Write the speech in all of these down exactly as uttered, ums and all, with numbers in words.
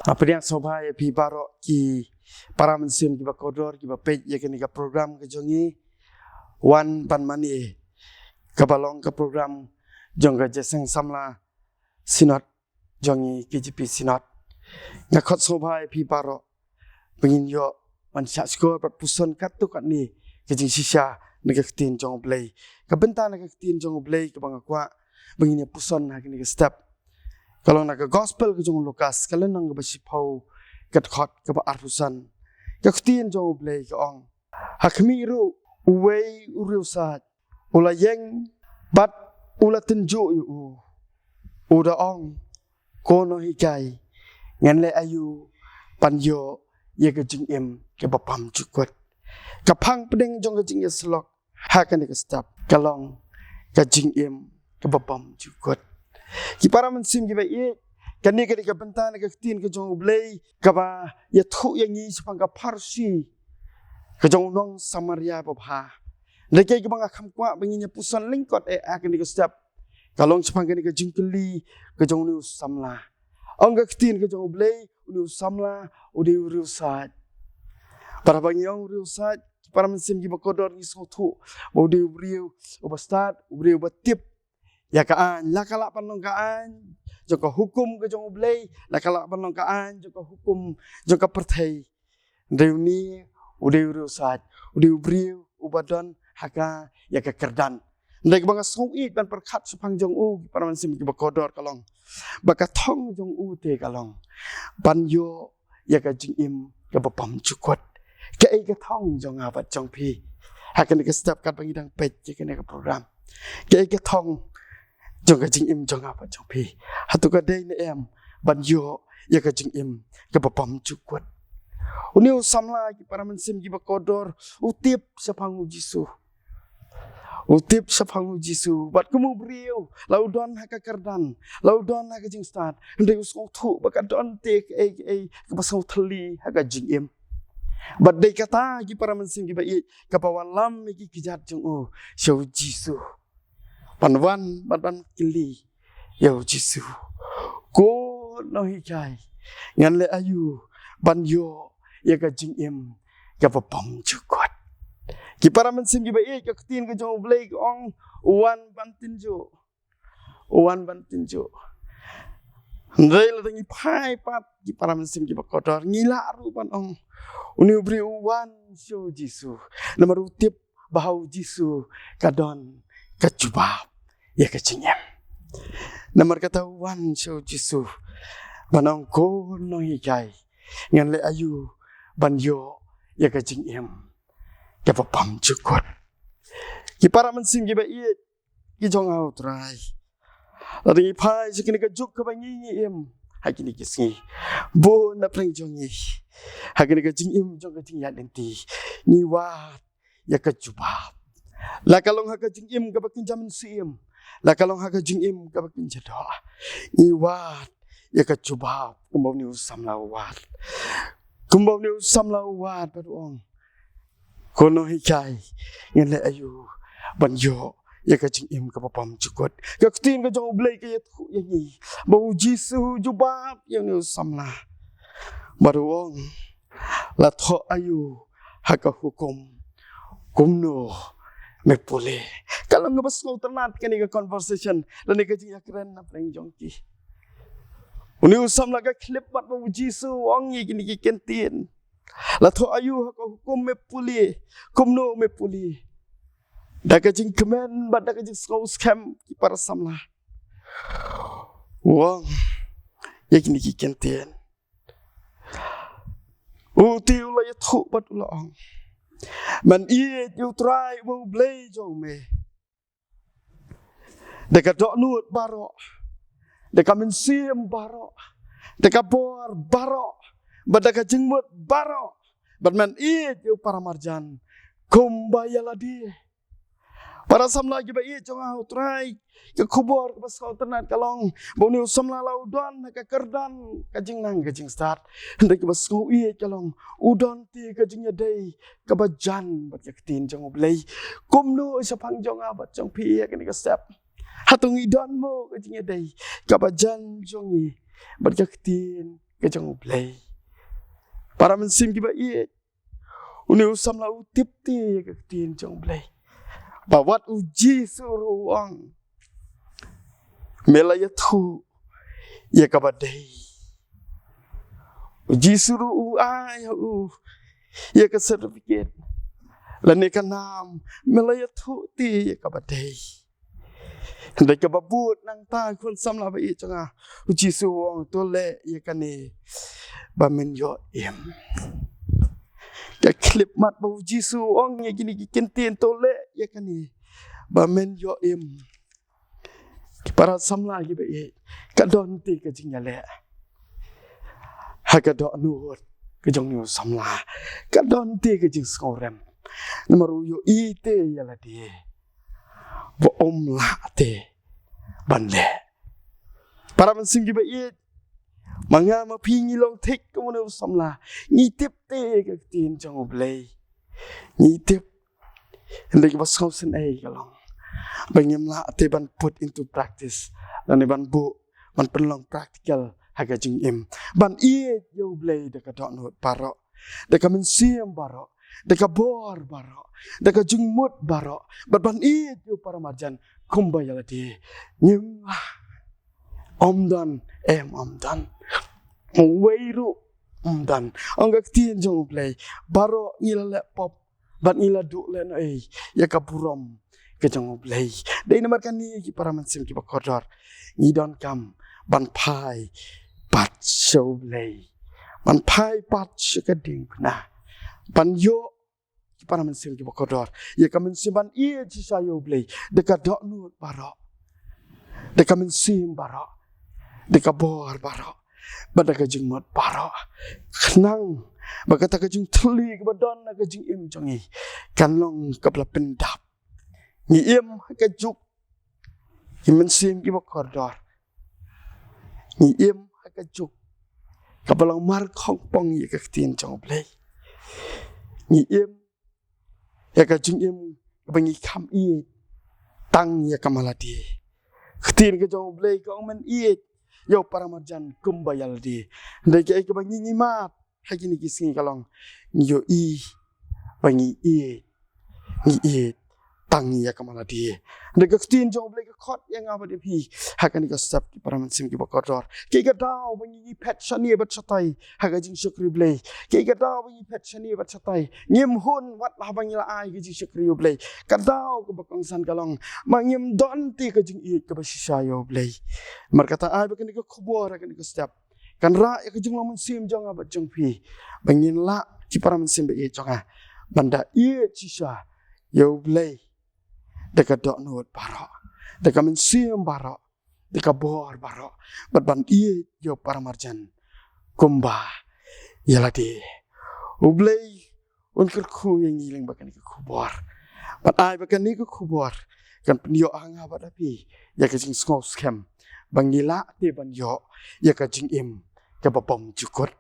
Nga pdiang sngewbha ïa phi baroh ki para mynsiem kiba kordor kiba peit ïa kane ka program ka jong ngi, Wan Ban Mane, kaba long ka program jong ka Jingïaseng Samla Synod jong ngi, K J P Synod. Nga khot sngewbha ïa phi baroh ba ngin ïoh ban shah shkor bad puson katto katne ka jingshisha na ka Ktien jong U Blei. Ka bynta na ka Ktien jong U Blei kaba nga kwah ba ngin ïa puson ha kane ka step ka long na ka Gospel ka jong u Lukas, ka lynnong kaba shiphew, ka dkhot kaba arphew san. Ka Ktien jong U Blei ka ong: Ha khmih ruh uwei u riewsaid u la ïeng bad u la tynjuh ïa u, u da ong: Ko Nonghikai, ngan leh aïu ban ïoh ïa ka jingim kaba bymjukut? Ka phang pdeng jong ka jingïasyllok ha kane ka step ka long ka jingim kaba bymjukut. Ki para mynsiem kiba ïeit, kane ka dei ka bynta na ka Ktien ka jong U Blei kaba ïathuh ïa ngi shaphang ka pharshi ka jong u nong Samaria babha. Hynrei kaei kaba nga kham kwah ba ngin ïa puson lyngkot eh ha kane ka step ka long shaphang kane ka jingkylli ka jong une u samla. Ong ka Ktien ka jong U Blei, une u samla u dei u riewsaid. Bad haba ngi ong u riewsaid, ki para mynsiem kiba kordor, ngi sngewthuh ba u dei u briew uba stad, u briew uba tip ïa ka aiñ. La ka lah ban long ka aiñ jong ka hukum ka jong U Blei, la ka lah ban long ka aiñ jong ka hukum jong ka pyrthei. Hynrei une u dei u riewsaid, u dei u briew uba don ha ka, ïa ka kyrdan. Hynrei kaba nga sngew ïeit ban pyrkhat shaphang jong u, ki para mynsiem kiba kordor, ka long ba ka thong jong u te ka long ban ïoh ïa ka jingim kaba bymjukut. Kaei ka thong jong nga bad jong phi ha kane ka step katba ngi dang peit ïa kane ka program? Kaei ka thong jong ka jingim jong nga bad jong phi? Hato ka dei ne em ban ïoh ïa ka jingim kaba bymjukut? Une u samla, ki para mynsiem kiba kordor, u tip shaphang U Jisu. U tip shaphang U Jisu bad kum u briew, la u don ha ka kyrdan, la u don ha ka jingstad, hynrei u sngewthuh ba ka don te kaei kaei kaba sngewthylli ha ka jingim. Bad dei kata, ki para mynsiem kiba ïeit, kaba wallam ïa ki kjat jong u sha U Jisu, ban wan bad ban kylli ïa U Jisu: Ko Nonghikai, ngan leh aïu ban ïoh ïa ka jingim kaba bymjukut? Ki para mynsiem kiba ïeit, ka Ktien ka jong U Blei ka ong: U wan ban tynjuh. U wan ban tynjuh. Hynrei lada ngi phai pat, ki para mynsiem kiba kordor, ngi lah ruh ban ong une u briew u wan sha U Jisu namar u tip ba ha U Jisu ka don ka jubab ïa ka jingim. Namar kata u wan sha U Jisu ban ong: Ko Nonghikai, ngan leh aïu ban ïoh ïa ka jingim kaba bymjukut? Ki para mynsiem kiba ïeit, ki jong nga ha U Trai, lada ngi phai sha kane ka juk kaba ngi, ngi im ha kine ki sngi, bun na pdeng jong ngi ha kane ka jingim jong ka jingïaid lynti, ngi wad ïa ka jubab. La ka long ha ka jingim kaba kynja mynsiem, la ka long ha ka jingim kaba kynja doh, ngi wad ïa ka jubab kumba une u samla u wad. Kumba une u samla u wad bad u ong: Ko Nonghikai, ngan leh aïu ban ïoh ïa ka jingim kaba bymjukut? Ka Ktien ka jong U Blei ka ïathuh ïa ngi ba U Jisu u jubab ïa une u samla bad u ong: La thoh aïu ha ka hukum? Kumno me pule? Ka long kaba sngewtynnat kane ka conversation lane ka jingïakren na pdeng jong ki. Une u samla ka khyllipmat ba U Jisu u ong ïa kine ki kyntien: La thoh aïu ha ka hukum me pule? Kumno me pule? Da ka jingkmen bad da ka jingsngewskhem, ki para samla, u ong ïa kine ki kyntien. U te u la ïathuh bad u la ong: Men ïeit ïa U Trai uba U Blei jong me da ka dohnud baroh, da ka mynsiem baroh, da ka bor baroh, bad da ka jingmut baroh, bad men ïeit ïa u paramarjan kumba ïa lade. Para samla kiba ïeit jong nga ha U Trai, ka khubor kaba sngewtynnat ka long ba une u samla la u don ha ka kyrdan ka jingnang ka jingstad, hynrei kaba sngewïeit ka long u don te ka jingïadei kaba jan bad ka Ktien jong U Blei. Kumno shaphang jong nga bad jong phi ha kane ka step? Hato ngi don mo ka jingïadei kaba jan jong ngi bad ka Ktien ka jong U Blei. Para mynsiem kiba ïeit, une u samla u tip te ïa ka ktien jong U Blei. Ba wat U Jisu ruh u ong, me la ïathuh ïa kaba dei. U Jisu ruh u ai ha u ïa ka certificate lane ka nam, me la ïathuh te ïa kaba dei. Hynrei kaba bud nangta, khun samla ba ïeit jong nga, U Jisu u ong, to leh ïa kane ba men ïoh im. Ka khyllipmat ba U Jisu u ong ïa kine ki kyntien, to leh ïa kane ba men ïoh im. Ki para samla kiba ïeit, ka don te ka jingïaleh ha ka dohnud ka jong une u samla. Ka don te ka jingsngewrem. Namar u ïohi te ïa lade ba um lah te ban leh. Para mynsiem kiba ïeit, ma nga ma phi ngi long thik kum une u samla. Ngi tip te ïa ka ktien jong U Blei. Ngi tip. Hynrei kaba sngewsynei ka long ba ngim lah te ban put into practice, lane ban buh, ban pynlong practical ha ka jingim, ban ïeit ïa U Blei da ka dohnud baroh, da ka mynsiem baroh, da ka bor baroh, da ka jingmut baroh, bad ban ïeit ïa u paramarjan kumba ïa lade. Ngim lah. Ym don, em, ym don. Uwei ruh ym don. Ong ka ktien jong U Blei, baroh ngi la leh pop bad ngi la duh lehnohei ïa ka burom ka jong U Blei. Dei namar kane, ki para mynsiem kiba kordor, ngi donkam ban phai pat sha U Blei, ban phai pat sha ka diengphna, ban ïoh, ki para mynsiem kiba kordor, ïa ka mynsiem ban ïeit shisha ïa U Blei da ka dohnud baroh, da ka mynsiem baroh, da ka bor baroh, bad da ka jingmut baroh. Khnang ba kata ka jingthylli kaba don ha ka jingim jong ngi kan long kaba la pyndap. Ngi im ha ka juk, ki mynsiem kiba kordor, ngi im ha ka juk kaba long markhongpong ïa ka ktien jong U Blei. Ngi im ïa ka jingim kaba ngi kham ïeit tang ïa ka ma lade. Ktien ka jong U Blei ka ong, men ïeit ïa u paramarjan kumba ïa lade. Hynrei kaei kaba ngi, ngi mad ha kine ki sngi ka long, ngi ïohi ba ngi ïeit, ngi ïeit tang ïa ka ma lade. Hynrei ka ktien jong U Blei ka khot ïa nga bad ïa phi ha kane ka step, ki para mynsiem kiba kordor. Kaei ka daw ba ngi, ngi phet shane bad shatai ha ka jingshakri Blei? Kaei ka daw ba ngi phet shane bad shatai? Ngim hun wat la haba ngi la ai ka jingshakri ïa U Blei. Ka daw kaba kongsan ka long ba ngim don te ka jingïeit kaba shisha ïa U Blei. Namar kata, ai ba kane ka khubor ha kane ka step kan rah ïa ka jinglong mynsiem jong nga bad jong phi, ba ngin lah, ki para mynsiem ba ïeit jong nga, ban da ïeit shisha ïa U Blei da ka dohnud baroh, da ka mynsiem baroh, da ka bor baroh, bad ban ïeit ïa u paramarjan kumba ïa lade. U Blei un kyrkhu ïa ngi lyngba kane ka khubor. Bad ai ba kane ka khubor kan pynïoh ha nga bad ha phi ïa ka jingsngewskhem ba ngi lah te ban ïoh ïa ka jingim kaba bymjukut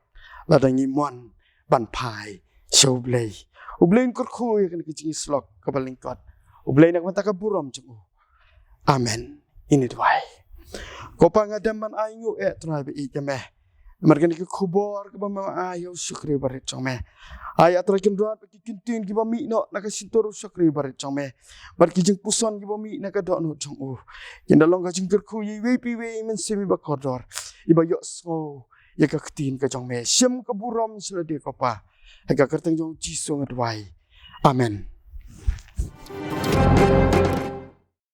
lada ngi mon ban phai sha U Blei. U Blei un kyrkhu ïa kane ka jingïasyllok kaba lyngkot. U Blei na ka bynta ka burom jong u. Amen. Ngin ïa duwai. Ko Pa, nga dem ban ainguh, eh Trai ba ïeit, ïa me namar kane ka khubor kaba me ai ïa u shakri barit jong me. Ai, ah Trai Kynrad, ba ki kyntien kiba mih noh na ka shyntur u shakri barit jong me, bad ki jingpuson kiba mih na ka dohnud jong u, kin da long ka jingkyrkhu ïa iwei pa iwei i mynsiem iba kordor, iba ïohsngew ïa ka ktien ka jong me. Shim ka burom sha lade, ko Pa. Ha ka kyrteng jong U Jisu nga duwai. Amen.